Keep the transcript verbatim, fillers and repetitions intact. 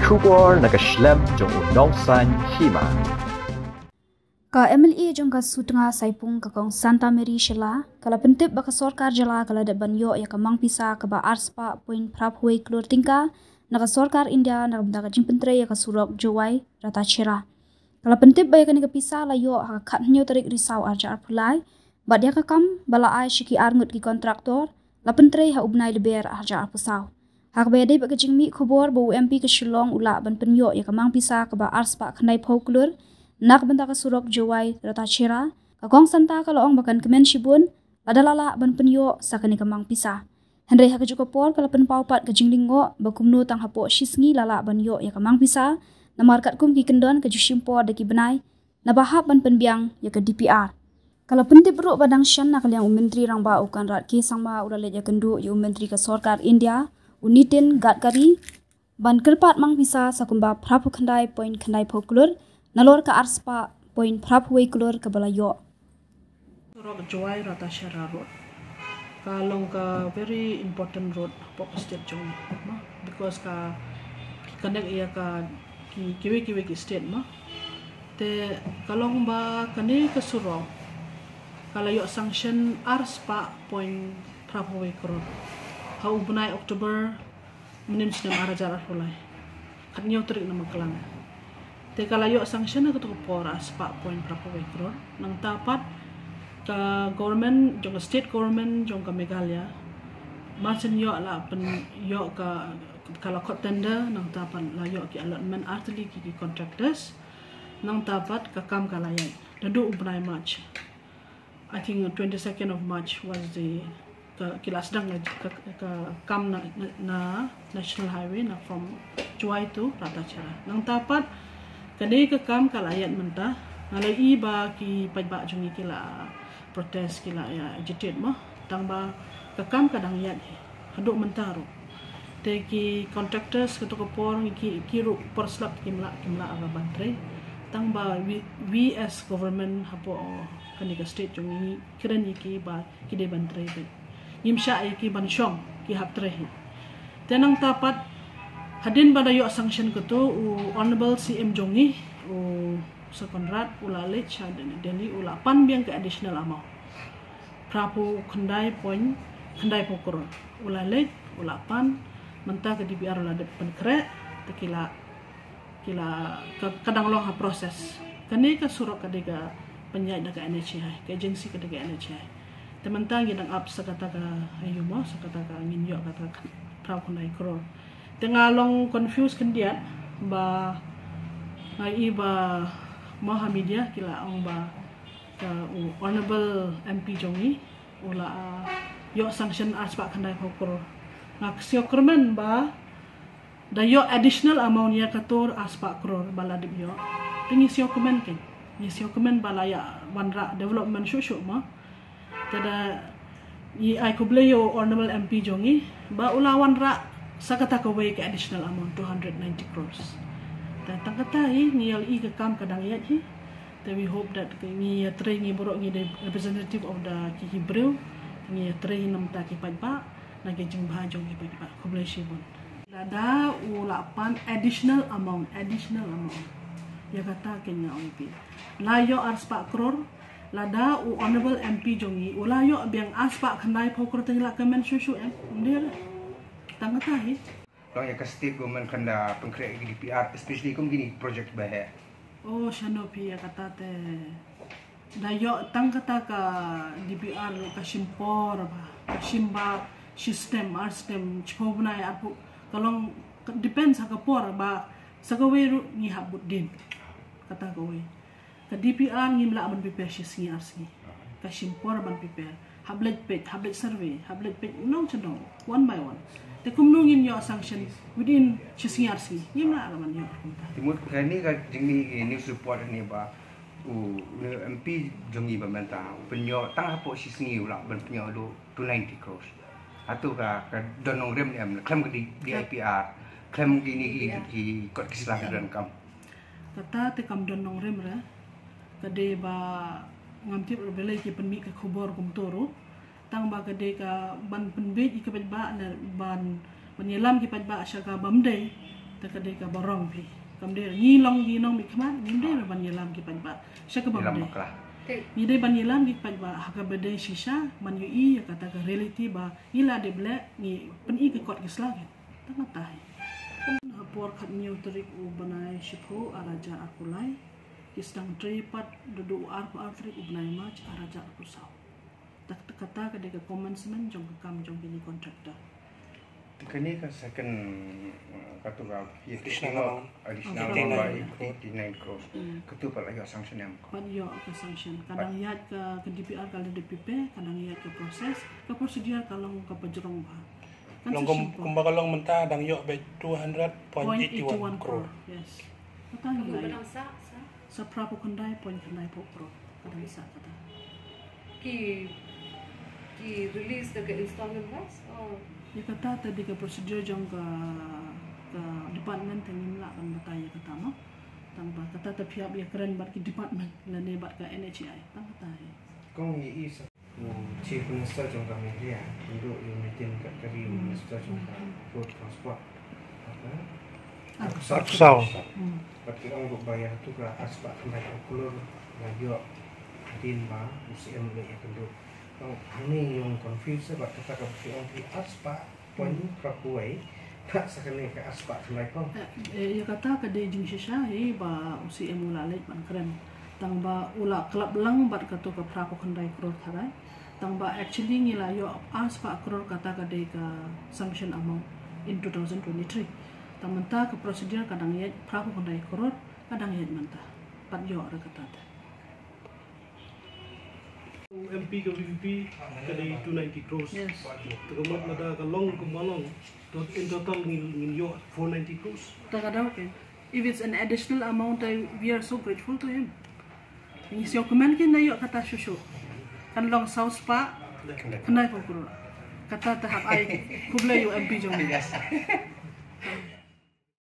Khubor na ka shlem jong u nongsan hima. Ka M L A jong ka Sutnga Saipung, ka Kong Santa Mary Shylla, ka la pyntip ba ka sorkar jylla ka la dep ban ïoh ïa ka mang pisa kaba arspah point phraphew wei klur tyngka na ka sorkar India na ka bynta ka jingpyntrei ïa ka surok Jowai Ratacherra. Ka la pyntip ba ïa kane ka pisa la ïoh ha ka khathynñiew tarik Risaw arhajar arphew lai, bad ïa ka kam ba la ai sha ki arngut ki kontraktor la pyntrei ha u bnai Lber arhajar arphew saw. Ha kaba ïadei bad ka jingmih khubor ba u M P ka Shillong u lah ban pynïoh ïa ka mang pisa kaba arspah khyndaiphew klur na ka bynta ka surok Jowai Ratacherra, ka Kong Santa ka la ong ba kan kmen shibun lada la lah ban pynïoh sa kane ka mang pisa. Hynrei ha kajuh ka por ka la pynpaw pat ka jinglyngngoh ba kumno tang hapoh shisngi la lah ban ïoh ïa ka mang pisa, namar katkum ki kyndon ka ju shim por da ki bnai naba hap ban pynbiang ïa ka D P R. Ka la pyntip ruh ba dang shen na ka liang u Myntri Rangbah u Conrad K Sangma u la leit ïakynduh ïa u Myntri ka sorkar India u Nitin Gadkari ban kyrpad mang pisa sa kumba phraphew khyndai point khyndaiphew klur nalor ka arspah point phraphew wei klur kaba la ïoh. Surok Jowai Ratacherra Road ka long ka very important road hapoh ka state jong ngi, ma, because ka connect ïa ka ki kiwei kiwei ki state, ma. Te ka long ba kane ka surok ka la ïoh sanction arspah point phraphew wei klur ha u bnai October mynnin snem arhajar arphew lai, khathynñiew tarik na Maklang. Te ka la ïoh sanction ha kato ka por arspah point phraphew wei klur. Nangta pat ka government jong ka state government jong ka Meghalaya, mar shen ïoh la pynïoh ka, ka la khot tender, nangta pat la ïoh ki allotment artylli ki, ki contractors. Nangta pat ka kam ka la ïaid naduh u bnai March. I think twenty-second of March was the, ka, ki la sdang ka, ka, ka kam na, na, na National Highway na from Jowai to Ratacherra. Nangta pat kane ka kam ka la ïaid mynta. Nga la ïohi ba ki paidbah jong ngi ki la protest, ki la ïa agitate, ma, tang ba ka kam ka dang ïaid hi haduh mynta ruh. Te ki contractors kato ka por ngi ki, ki ruh por slap kim lah, kim lah ban trei. Tang ba wi, wi as government hapoh kane ka state jong ngi kren ïa ki ba ki dei ban trei beit. Ngim shah ïa ki ban shong, ki hap trei hi. Te nangta pat hadien ba da ïoh sanction kato, u Honorable C M jong ngi, u Sir Conrad, u la leit sha Delhi, u la pan biang ka additional amount phraphew khyndai point khyndaiphew klur. U la leit, u la pan, mynta ka D P R u la dep pynkhreh, te ki la, ki la, ka, ka dang long ha process. Kane ka surok ka dei ka pynïaid da ka N H A I, ka agency ka dei ka N H A I. Te mynta ngi dang ap sa kata ka, aïu mo, sa kata ka ngin ïoh kata ka phraphew khyndai klur. Te nga long confused khyndiat ba nga ïohi ba mo ha media ki la ong ba ka u Honorable M P jong ngi u la, ah, ïoh sanction arspah khyndaiphew klur. Nga sngew kyrmen ba da ïoh additional amount ïa kato arspah klur ba la dep ïoh. Te ngi sngew kyrmen, keiñ ngi sngew kyrmen ba la ïa wanrah development shuh shuh, ma. Te da ngi ai khublei ïa u Honorable M P jong ngi ba u la wanrah sa kata kawei ka additional amount two hundred ninety crores. Te tang kata hi ngi ïohi ka kam ka dang ïaid hi. Te we hope that ngi ïatrei, ngi baroh ngi dei representative of the ki, ki briew. Ngi ïatrei hi na ka bynta ki paidbah, na ka jingbha jong ki paidbah. Khublei shibun. Lada u la pan additional amount, additional amount, ïa kata keiñ nga ong ïa phi, la ïoh arspah klur. Lada u Honorable M P jong ngi u la ïoh biang arspah khyndaiphew klur, te ngi la kmen shuh shuh, em, ym dei re? Tang kata hi. Long ïa ka state government kan da pynkhreh ïa ki D P R, especially kum kine project ba heh. Oh, shano phi, ïa kata te da ïoh tang kata ka D P R ka shim por ba, ka shim ba shi snem, ar snem, shiphew bnai, arphew, ka long, ka depends ha ka por ba sa kawei ruh ngi hap bud dien. Kata kawei. Ka D P R ngim lah ban prepare shi sngi ar sngi. Ka shim por ban prepare. Hap leit peit, hap leit survey, hap leit peit nong cha nong, one by one. Te kumno ngin ïoh sanction within shi sngi ar sngi? Ngim lah ban ïoh kumta. Te mut kane ka jingmih news report ne ba u, u M P jong ngi ba mynta u pynïoh tang hapoh shi sngi u lah ban pynïoh haduh two ninety crores. Hato ka, ka don nongrim ne em, khlem ka D-, D I P R, khlem kine ki, ki kot ki sla ki donkam. Kata te kam don nongrim re. Ka dei ba ngam tip re balei ki pynmih ka khubor kumto ruh. Tang ba ka dei ka ban pynbiej ïa ki paidbah ne ban, ban ïalam ki paidbah sha ka bym dei. Te ka dei ka barong phi. Kam dei ngi long ngi nongmihkhmat, ngim dei ban ïalam ki paidbah sha kaba ym dei. Ngi dei ban ïalam ki paidbah ha kaba dei shisha, ban ïohi ïa kata ka reality ba ngi la dep leh, ngi pyni ka kot ki sla ki. Tang kata hi. Ha por khathynñiew tarik u bnai shiphew arhajar arphew lai, ki sdang trei pat da u arphew ar tarik u bnai March arhajar arphew saw. Te kata ka dei ka commencement jong ka kam jong kine ki contractor. Te kane ka second, uh, katu ka ïa additional amount ba eighty nine crores. Katu pat la ïoh sanction em? Pat ïoh ka sanction. Ka dang ïaid ka, ka D P R ka la dep prepare, ka dang ïaid ka process, ka procedure ka long kaba jrong bha. Long kumba ka long mynta dang ïoh beit two hundred point eight one crore. Yes. Kata ngi la ïoh. Sa phra phew khyndai point khyndai phew crore. Kata ngi sa kata. Ki, ki release da ka installment wise? Ïa kata te dei ka procedure jong ka, ka department te ngim lah ban batai ïa kata mo. Tang ba kata te phi hap ïakren bad ki department lane bad ka N H A I. Tang kata hi. Kong i sa u Chief Minister jong ka Meghalaya, kynduh ïa u Nitin Gadkari, u Minister jong ka Road Transport. Arphew saw. Bad ki ong ruh ba ïa katu ka arspah khyndai phew klur la ïoh hadien ba u C M u la ïakynduh. Tang hangne ngi ong confuse bad kata kaba ki ong ki arspah point phra phew wei. Pat sa kane ka arspah khyndai phew. Ïa kata ka dei jingshisha hi ba u C M u la leit ban kren. Tang ba u la klap lang bad katu ka phra phew khyndai klur tharai. Tang ba actually ngi la ïoh arspah klur kata ka dei ka sanction amount in two thousand twenty-three. Tang mynta ka procedure ka dang ïaid phra phew khyndai klur ka dang ïaid mynta. Pat ïoh ruh kata te. M P ka V P P ka dei two ninety crores. Yes. Te ka mut lada ka long kumba long, to in total ngin, ngin ïoh four ninety crores. Te ka dei, okay. If it's an additional amount, I, we are so grateful to him. Ngi sngewkmen kin da ïoh kata shuh shuh. Kan long saw spah khyndai phew klur. Kata te hap ai khublei ïa u M P jong ngi. Yes.